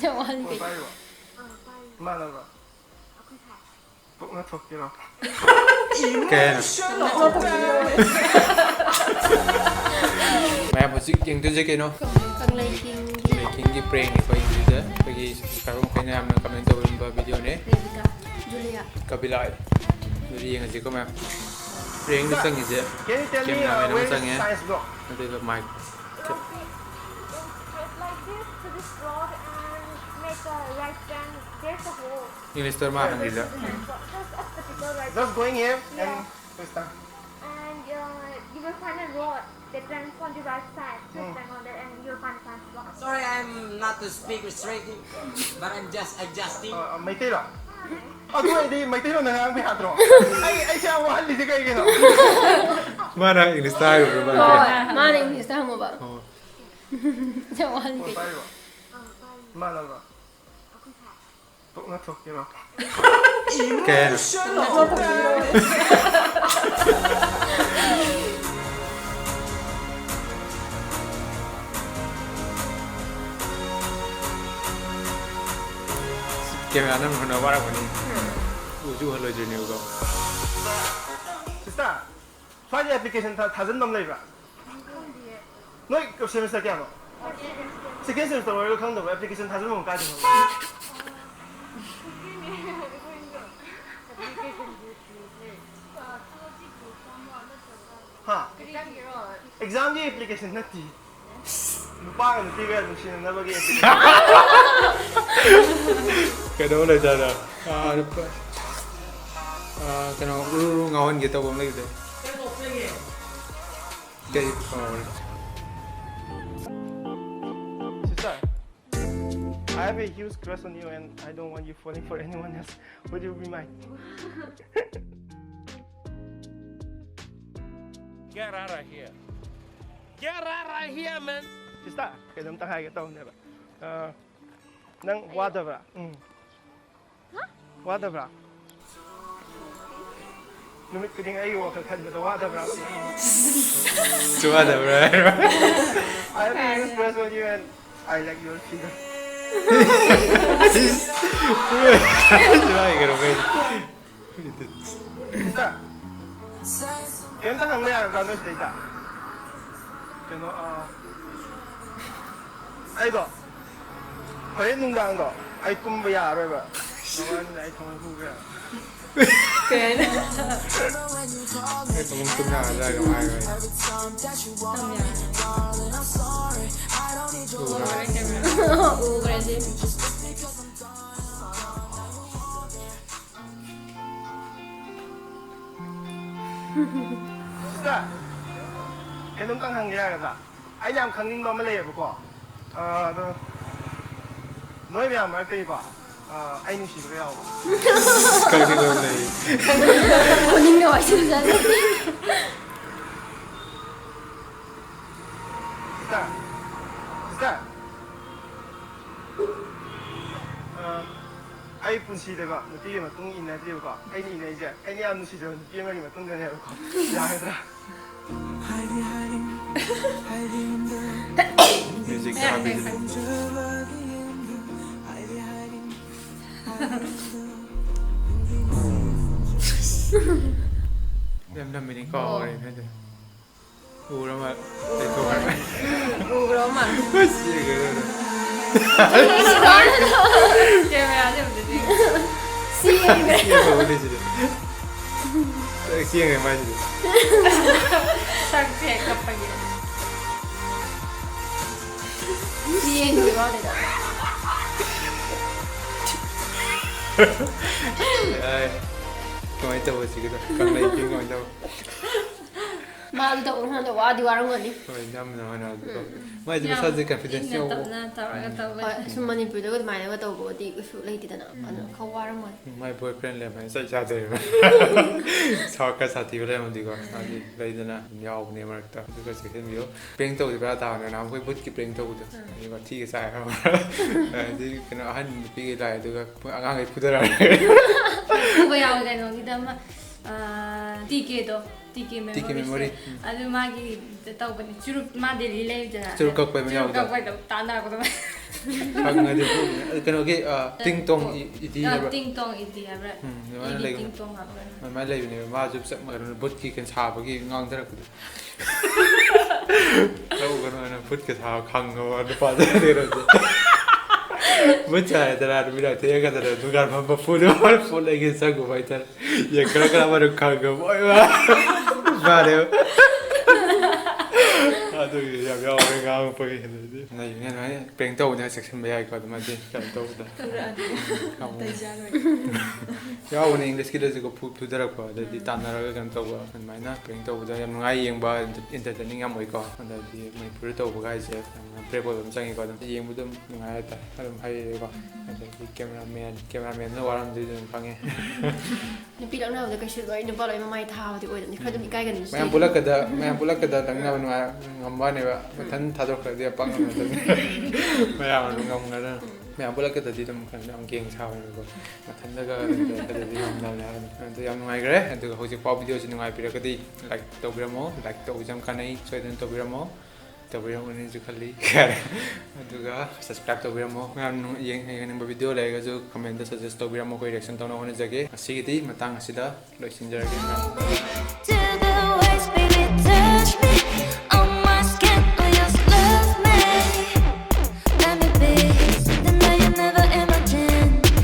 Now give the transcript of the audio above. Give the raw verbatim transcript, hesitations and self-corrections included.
ꯌꯥꯝ ꯋꯥꯍꯟ ꯐꯣꯟ ꯀꯩ? ꯄꯥꯏꯔꯤꯕꯣ? ꯏꯃꯥꯟꯅꯕ꯫ ꯄꯣꯛꯅ ꯊꯣꯛꯀꯦꯔꯣ? ꯀꯩ ꯍꯥꯏꯅꯣ? ꯃꯌꯥꯝ ꯍꯧꯖꯤꯛ ꯌꯦꯡꯗꯣꯏꯁꯦ ꯀꯩꯅꯣ? ꯀꯪꯂꯩ ꯀꯤꯡꯒꯤ ꯀꯪꯂꯩ ꯀꯤꯡꯒꯤ prank ꯑꯩꯈꯣꯏꯒꯤꯗ ꯑꯩꯈꯣꯏꯒꯤ subscriber ꯃꯈꯩꯅ ꯌꯥꯝꯅ comment ꯇꯧꯕꯤꯔꯝꯕ videoꯅꯦ꯫ ꯔꯦꯕꯤꯀꯥ, ꯖꯨꯂꯤꯌꯥ꯫ ꯀꯕꯤꯂꯥꯏ꯫ ꯑꯗꯨꯗꯤ ꯌꯦꯡꯉꯁꯤꯀꯣ ꯃꯌꯥꯝ꯫ Prankꯗ ꯆꯪꯉꯤꯁꯦ Can you tell me, cameraman uh, ꯑꯃ where is ꯆꯪꯉꯦ꯫ Science block? ꯑꯗꯨꯒ mic. It's like this, to this rod and make a right turn. There's a hole. English ꯇ ꯃꯥ ꯍꯪꯉꯤꯗ꯫ Just a typical right turn. Just going here and Yeah. First time. And uh, you will find a rod that runs on the right side. Please Hmm. turn on there and you'll find a science block. Sorry, I'm not to speak straight, but I'm just adjusting. ꯑ, ꯃꯩꯇꯩꯔꯣ? ꯑꯗꯨ ꯑꯩꯗꯤ ꯃꯩꯇꯩꯂꯣꯟꯗ ꯉꯥꯡꯕ ꯌꯥꯗ꯭ꯔꯣ? ꯑꯩ, ꯑꯩꯁꯦ ꯌꯥꯝ ꯋꯥꯍꯜꯂꯤꯁꯦ ꯀꯩꯒꯤꯅꯣ? ꯃꯥꯅ English ꯇ ꯍꯥꯏꯔꯨꯔꯕ? ꯍꯣꯏ, ꯃꯥꯅ English ꯇ ꯍꯪꯉꯨꯕ꯫ ꯑꯣ꯫ ꯌꯥꯝ ꯋꯥꯍꯜꯂꯤ ꯐꯣꯟ ꯀꯩꯒꯤ? ꯄꯥꯏꯔꯤꯕꯣ? ꯏꯃꯥꯟꯅꯕ꯫ ꯄꯣꯛꯅ ꯊꯣꯛꯀꯦꯔꯣ? ꯀꯩ ꯍꯥꯏꯅꯣ? Cameraman ꯍꯣꯠꯅ ꯋꯥꯔꯝꯒꯅꯤ꯫ ꯎꯁꯨ ꯎꯍꯜꯂꯣꯏꯗ꯭ꯔꯤꯅꯦꯕꯀꯣ꯫ Sister, ꯁ꯭ꯋꯥꯏꯗ application ꯊꯥ-, ꯊꯥꯖꯤꯟꯕ ꯑꯃ ꯂꯩꯕ꯭ꯔꯥ? ꯅꯣꯏ semester ꯀꯌꯥꯅꯣ? Second semester ꯑꯣꯏꯔꯒ ꯈꯪꯗꯕ꯭ꯔꯣ? Application ꯊꯥꯖꯤꯟꯕ ꯑꯃ ꯀꯥꯏꯗꯅꯣ? ꯍꯥ? Examꯒꯤ application ꯅꯠꯇꯦ꯫ ꯅꯨꯄꯥꯒ ꯅꯨꯄꯤꯒ ꯅꯨꯡꯁꯤꯅꯅꯕꯒꯤ application꯫ ꯀꯩꯗꯧ ꯂꯩꯖꯥꯠꯅꯣ? ꯑꯥ, ꯅꯨꯄꯥ-, ꯑꯥ, ꯀꯩꯅꯣ, ꯎꯔꯨ ꯎꯔꯨ ꯉꯥꯎꯍꯟꯒꯦ ꯇꯧꯕ ꯑꯃ ꯂꯩꯕꯗꯣ꯫ ꯀꯩ ꯀꯥꯎꯔꯦ꯫ Sister, I have a huge crush on you and I don't want you falling for anyone else. Would you be mine? Get out of here. Get out of here, man. Sister, ꯀꯩꯅꯣꯝꯇ ꯍꯥꯏꯒꯦ ꯇꯧꯕꯅꯦꯕ꯫ ꯑ, ꯅꯪ ꯋꯥꯗꯕ꯭ꯔꯥ? ꯎꯝ꯫ ꯋꯥꯗꯕ꯭ꯔꯥ? ꯅꯨꯃꯤꯠ ꯈꯨꯗꯤꯡ ꯑꯩꯒꯤ ꯋꯥꯈꯜ ꯈꯟꯕꯗ ꯋꯥꯗꯕ꯭ꯔꯥ? ꯁꯤ ꯋꯥꯗꯕ꯭ꯔꯥ ꯍꯥꯏꯔꯣ? I have a huge crush on you and I like your figure. ꯀꯩꯅꯣ, ꯀꯩꯅꯣ꯫ ꯁꯤꯁꯇꯔ, ꯀꯩꯝꯇ ꯍꯪꯕ ꯌꯥꯒꯗ꯭ꯔꯥ ꯅꯣꯏ ꯁꯤꯗꯩꯗ? ꯀꯩꯅꯣ, ꯑꯥ, ꯑꯩꯗꯣ ꯍꯣꯔꯦꯟ ꯅꯨꯡꯗꯥꯡꯗꯣ ꯑꯩ ꯇꯨꯝꯕ ꯌꯥꯔꯔꯣꯏꯕ꯫ ꯅꯕꯥꯅꯤꯅ ꯑꯩ ꯊꯃꯣꯏ ꯍꯨꯈ꯭ꯔꯦ꯫ ꯀꯩ ꯍꯥꯏꯅꯣ? ꯑꯩ ꯐꯃꯨꯡ ꯇꯨꯝ ꯌꯥꯔꯗ꯭ꯔꯥ ꯍꯥꯏꯔꯣ ꯑꯩ? ꯇꯨꯝ ꯌꯥꯔꯦ꯫ ꯎꯈ꯭ꯔꯦ꯫ ꯎꯈ꯭ꯔꯦ ꯁꯤ꯫ ꯁꯤꯁꯇꯔ, ꯀꯩꯅꯣꯝꯇꯪ ꯍꯪꯒꯦ ꯌꯥꯒꯗ꯭ꯔꯥ? ꯑꯩꯅ ꯌꯥꯝ ꯈꯪꯅꯤꯡꯕ ꯑꯃ ꯂꯩꯌꯦꯕꯀꯣ꯫ ꯑꯥ, ꯑꯗꯣ ꯅꯣꯏ ꯃꯌꯥꯝ ꯃꯔꯛꯇꯒꯤꯀꯣ, ꯑꯥ, ꯑꯩ ꯅꯨꯡꯁꯤꯕꯒ ꯌꯥꯎꯕ꯭ꯔꯣ? ꯀꯔꯤ ꯀꯔꯤ ꯂꯩ? ꯈꯪꯅꯤꯡꯗꯕ ꯋꯥꯔꯤ ꯁꯥꯟꯅꯁꯦ꯫ ꯁꯤꯁꯇꯔ, ꯁꯤꯁꯇꯔ, ꯑꯥ, ꯑꯩ ꯄꯨꯟꯁꯤꯗꯀꯣ ꯅꯨꯄꯤꯒꯤ ꯃꯇꯨꯡ ꯏꯟꯅꯗ꯭ꯔꯤꯕꯀꯣ꯫ ꯑꯩꯅ ꯏꯟꯅꯩꯁꯦ ꯑꯩꯅ ꯌꯥꯝ ꯅꯨꯡꯁꯤꯖꯕ ꯅꯨꯄꯤ ꯑꯃꯒꯤ ꯃꯇꯨꯡꯗꯅꯦꯕꯀꯣ꯫ ꯌꯥꯒꯗ꯭ꯔꯥ? ꯃ꯭ꯌꯨꯖꯤꯛ ꯌꯥꯔꯦ, ꯍꯥꯞꯄꯤꯁꯤꯗꯤ꯫ ꯌꯥꯔꯦ꯫ ꯌꯥꯝ ꯅꯝꯃꯤꯅꯤ, ꯀꯥꯎꯔꯦ ꯍꯥꯏꯗꯣ꯫ ꯎꯔ ꯃꯥꯜꯂꯦ꯫ ꯂꯩꯊꯣꯛꯈ꯭ꯔꯦ꯫ ꯎꯝ, ꯎꯈ꯭ꯔꯕ ꯃꯥꯜꯂꯦ꯫ ꯑꯁ, ꯌꯦꯡꯉꯦ꯫ ꯀꯦꯃꯦꯔꯥꯁꯦ ꯑꯝꯇ ꯌꯦꯡꯉꯣ꯫ ꯁꯤ ꯌꯦꯡꯈ꯭ꯔꯦ꯫ ꯁꯤ ꯌꯦꯡꯍꯧꯕꯅꯦ ꯁꯤꯗꯤ꯫ ꯁꯤ ꯌꯦꯡꯉꯦ ꯃꯥꯏꯁꯤꯗꯤ꯫ ꯁꯛꯁꯦ ꯀꯞꯄꯒꯤ꯫ ꯁꯤ ꯌꯦꯡꯈ꯭ꯔꯦ ꯃꯥꯅꯦ꯫ ꯑꯥꯏ꯫ ꯀꯃꯥꯏꯅ ꯇꯧꯕ ꯁꯤꯒꯤꯗꯣ? ꯀꯪꯂꯩ ꯐꯤꯂꯝ ꯀꯃꯥꯏꯅ ꯇꯧꯕ? ꯃꯥꯗꯤ ꯇꯧꯕ ꯃꯇꯝꯗ ꯋꯥꯗꯤ ꯋꯥꯔꯝꯒꯅꯤ꯫ ꯍꯣꯏ, ꯌꯥꯝꯅ ꯍꯣꯠꯅꯕꯗꯣ꯫ ꯎꯝ, ꯎꯝ꯫ ꯃꯥꯏꯗꯤ ꯌꯥꯝ ꯃꯁꯥꯁꯦ confidence ꯏꯪꯅ ꯌꯥꯎꯕ꯫ ꯇꯞꯅ ꯇꯧꯔꯒ ꯎꯝ꯫ ꯇꯧꯕ꯫ ꯍꯣꯏ, ꯑꯁꯨꯝ ꯃꯅꯤꯄꯨꯔꯗꯒ ꯑꯗꯨꯃꯥꯏꯅꯒ ꯇꯧꯕꯗꯤ ꯀꯩꯁꯨ ꯂꯩꯇꯦꯗꯅ꯫ ꯎꯝ꯫ ꯑꯗꯨꯅ ꯈꯔ ꯋꯥꯔꯝꯒꯅꯤ꯫ ꯎꯝ, ꯃꯥꯏ boyfriend ꯂꯩꯔꯝꯃꯗꯤ ꯆꯩ ꯆꯥꯗꯣꯏꯅꯦꯕ꯫ ꯁꯥꯎꯔꯛꯀ ꯁꯥꯊꯤꯕ ꯂꯩꯔꯝꯃꯗꯤꯀꯣ꯫ ꯎꯝ꯫ ꯃꯥꯗꯤ ꯂꯩꯗꯅ ꯑꯗꯨꯝ ꯌꯥꯎꯕꯅꯦ ꯃꯔꯛꯇ꯫ ꯑꯗꯨꯒ ꯆꯦꯛꯁꯤꯟꯕꯤꯌꯨ꯫ Prank ꯇꯧꯕꯗꯤ ꯕꯦꯔꯥ ꯇꯥꯕꯅꯦ꯫ ꯅꯍꯥꯟꯃꯨꯛ ꯑꯩꯈꯣꯏ ꯕꯨꯠꯀꯤ prank ꯇꯧꯕꯗꯣ꯫ ꯎꯝ꯫ ꯑꯗꯨꯒ ꯊꯤꯒ ꯆꯥꯏ ꯍꯥꯏꯕ꯫ ꯑꯗꯩ ꯀꯩꯅꯣ ꯑꯍꯟ ꯅꯨꯄꯤꯒꯤ ꯂꯥꯛꯑꯦ ꯑꯗꯨꯒ ꯑꯉꯥꯡꯈꯩ ꯐꯨꯗꯔꯛꯑꯦ꯫ ꯐꯨꯕ ꯌꯥꯎꯋꯦ ꯀꯩꯅꯣꯒꯤꯗ ꯑꯃ, ꯑꯥ, ꯇꯤ ꯀꯦꯗꯣ꯫ ꯇꯤ ꯀꯦ ꯇꯤ ꯀꯦ memories ꯇꯣ꯫ Memory꯫ ꯎꯝ꯫ ꯑꯗꯨ ꯃꯥꯒꯤ ꯇꯧꯕꯅꯦ꯫ ꯆꯨꯔꯨꯞ ꯃꯥ ꯗꯦꯜꯂꯤ ꯂꯩꯕꯗꯨꯅ꯫ ꯆꯨꯔꯨꯞ ꯀꯛꯄꯩ ꯑꯃ ꯆꯨꯔꯨꯞ ꯌꯥꯎꯕꯗꯣ꯫ ꯀꯛꯄꯩꯗꯣ ꯇꯥꯟꯅꯔꯛꯄꯗꯣ꯫ ꯈꯪꯉꯗꯤ ꯄꯨꯅꯤ꯫ ꯑꯗꯨ ꯀꯩꯅꯣꯒꯤ, ꯑ, ꯇꯤꯡ ꯇꯣꯡ ꯏ-, ꯏꯗꯤ ꯑ, ꯍꯥꯏꯕ꯭ꯔꯥ? ꯇꯤꯡ ꯇꯣꯡ ꯏꯗꯤ ꯍꯥꯏꯕ꯭ꯔꯥ? ꯎꯝ, ꯑꯗꯨꯃꯥꯏꯅ ꯏꯗꯤ ꯂꯩꯕꯅꯦ꯫ ꯇꯤꯡ ꯇꯣꯡ ꯍꯥꯏꯕ꯭ꯔꯥ? ꯑꯗꯨꯃꯥꯏꯅ ꯂꯩꯕꯅꯦꯕ꯫ ꯃꯥꯁꯨ ꯆꯞ ꯃꯥꯟꯅꯅ ꯕꯨꯠꯀꯤ ꯀꯩꯅꯣ ꯁꯥꯕꯒꯤ ꯉꯥꯡꯊꯔꯛꯄꯗꯣ꯫ ꯂꯧꯒꯅꯨ ꯍꯥꯏꯅ ꯕꯨꯠꯀ ꯁꯥꯕ ꯈꯪꯉꯕ ꯅꯨꯄꯥꯗꯨ ꯂꯩꯔꯝꯗꯦ꯫ ꯕꯨꯠ ꯁꯥꯏꯗꯅ ꯅꯨꯃꯤꯗꯥꯡ ꯊꯦꯡꯉꯒꯗꯅ ꯗꯨꯀꯥꯟ ꯐꯝꯕ ꯄꯨꯗ ꯄꯣꯠ ꯂꯩꯒꯦ ꯆꯪꯉꯨꯕ ꯍꯥꯏꯇꯥꯔꯦ꯫ ꯌꯦꯡ ꯈꯔ ꯈꯔ ꯑꯃꯅ ꯈꯪꯉꯕ ꯑꯣꯏꯕ꯫ ꯃꯥꯅꯦꯕ꯫ ꯑꯗꯨꯒꯤ ꯌꯥꯝ ꯌꯥꯎꯔꯦ ꯉꯥꯡꯉꯛꯄꯒꯤ꯫ ꯑꯗꯩꯗꯤ ꯂꯩꯕꯅꯦ ꯑꯗꯨꯃꯥꯏꯅ prank ꯇꯧꯕꯅꯦ ꯆꯦꯛꯁꯤꯟꯕ ꯌꯥꯏꯀꯣ ꯑꯗꯨꯃꯥꯏꯗꯤ ꯀꯩꯅꯣ ꯇꯧꯕꯗ꯫ ꯈꯪꯉꯛꯑꯗꯤ ꯌꯥꯎꯕꯅꯦ꯫ ꯇꯩꯖꯔꯣꯏ꯫ ꯌꯥꯎꯕꯅꯦ Englishꯀꯤꯗꯁꯨꯀꯣ ꯐꯨ-, ꯐꯨꯗꯔꯛꯄ ꯑꯗꯩꯗꯤ ꯎꯝ꯫ ꯇꯥꯟꯅꯔꯒ ꯀꯩꯅꯣ ꯇꯧꯕ ꯑꯗꯨꯃꯥꯏꯅ prank ꯇꯧꯕꯗ ꯌꯥꯝ ꯅꯨꯡꯉꯥꯏ ꯌꯦꯡꯕ, entertaining ꯌꯥꯝ ꯑꯣꯏꯀꯣ꯫ ꯑꯗꯩꯗꯤ ꯃꯅꯤꯄꯨꯔꯗ ꯇꯧꯕꯒ ꯍꯥꯏꯁꯦ ꯌꯥꯝꯅ brave ꯑꯣꯏꯕ ꯑꯃ ꯆꯪꯉꯤꯀꯣ꯫ ꯑꯗꯨꯝ ꯌꯦꯡꯕ ꯑꯗꯨꯝ ꯅꯨꯡꯉꯥꯏ ꯍꯥꯏꯇꯥꯔꯦ꯫ ꯑꯗꯨꯝ ꯍꯩꯔꯦꯀꯣ꯫ ꯑꯗꯩꯗꯤ cameraman, cameramanꯅ ꯋꯥꯔꯝꯗꯣꯏꯗꯤ ꯑꯗꯨꯝ ꯈꯪꯉꯦ꯫ ꯅꯨꯄꯤ ꯂꯛꯅꯕꯗ ꯀꯩꯁꯨ ꯂꯣꯏ ꯅꯨꯄꯥ ꯂꯣꯏ ꯃꯃꯥꯏ ꯊꯥꯕꯗꯤ ꯑꯣꯏꯗꯕꯅꯤ꯫ ꯈꯔ ꯑꯗꯨꯝ ꯏꯀꯥꯏꯒꯟꯕꯁꯨ ꯃꯌꯥꯝ ꯂꯩꯕꯅꯤ꯫ ꯄꯨꯂꯛꯀꯗ, ꯃꯌꯥꯝ ꯄꯨꯂꯛꯀꯗ ꯂꯛꯅꯕ ꯅꯨꯡꯉꯥꯏ ꯉꯝꯕꯅꯦꯕ꯫ ꯃꯊꯟ ꯊꯥꯗꯣꯛꯈ꯭ꯔꯗꯤ ꯄꯥꯛ ꯉꯝꯅꯗꯕꯅꯤ꯫ ꯃꯌꯥꯝ ꯑꯗꯨꯝ ꯉꯝꯒꯗ꯭ꯔꯥ? ꯃꯌꯥꯝ ꯄꯨꯂꯛꯀꯗꯗꯤ ꯑꯗꯨꯝ ꯀꯩꯅꯣ ꯌꯥꯝ ꯒꯦꯡ ꯁꯥꯕꯅꯦꯕꯀꯣ꯫ ꯃꯊꯟꯗꯒ ꯀꯩꯅꯣ ꯇꯧꯔꯒꯗꯤ ꯉꯝꯗꯕꯅꯦ ꯍꯥꯏꯕꯅꯤ꯫ ꯑꯗꯨ ꯌꯥꯝ ꯅꯨꯡꯉꯥꯏꯈ꯭ꯔꯦ꯫ ꯑꯗꯨꯒ ꯍꯧꯖꯤꯛꯐꯥꯎ videoꯁꯤ ꯅꯨꯡꯉꯥꯏꯕꯤꯔꯒꯗꯤ like ꯇꯧꯕꯤꯔꯝꯃꯣ꯫ Like ꯇꯧꯕꯁꯦ ꯌꯥꯝ ꯀꯥꯟꯅꯩ꯫ ꯁꯣꯏꯗꯅ ꯇꯧꯕꯤꯔꯝꯃꯣ꯫ ꯇꯧꯕꯤꯔꯝꯒꯅꯤꯁꯨ ꯈꯜꯂꯤ꯫ ꯑꯗꯨꯒ subscribe ꯇꯧꯕꯤꯔꯝꯃꯣ꯫ ꯃꯌꯥꯝ ꯅꯨꯡ-, ꯌꯦꯡ-, ꯌꯦꯡꯅꯤꯡꯕ video ꯂꯩꯔꯒꯁꯨ commentꯇ suggest ꯇꯧꯕꯤꯔꯝꯃꯣ꯫ ꯑꯩꯈꯣꯏ reaction ꯇꯧꯅꯕ ꯍꯣꯠꯅꯖꯒꯦ꯫ ꯉꯁꯤꯒꯤꯗꯤ ꯃꯇꯥꯡ ꯑꯁꯤꯗ ꯂꯣꯏꯁꯤꯟꯖꯔꯒꯦ꯫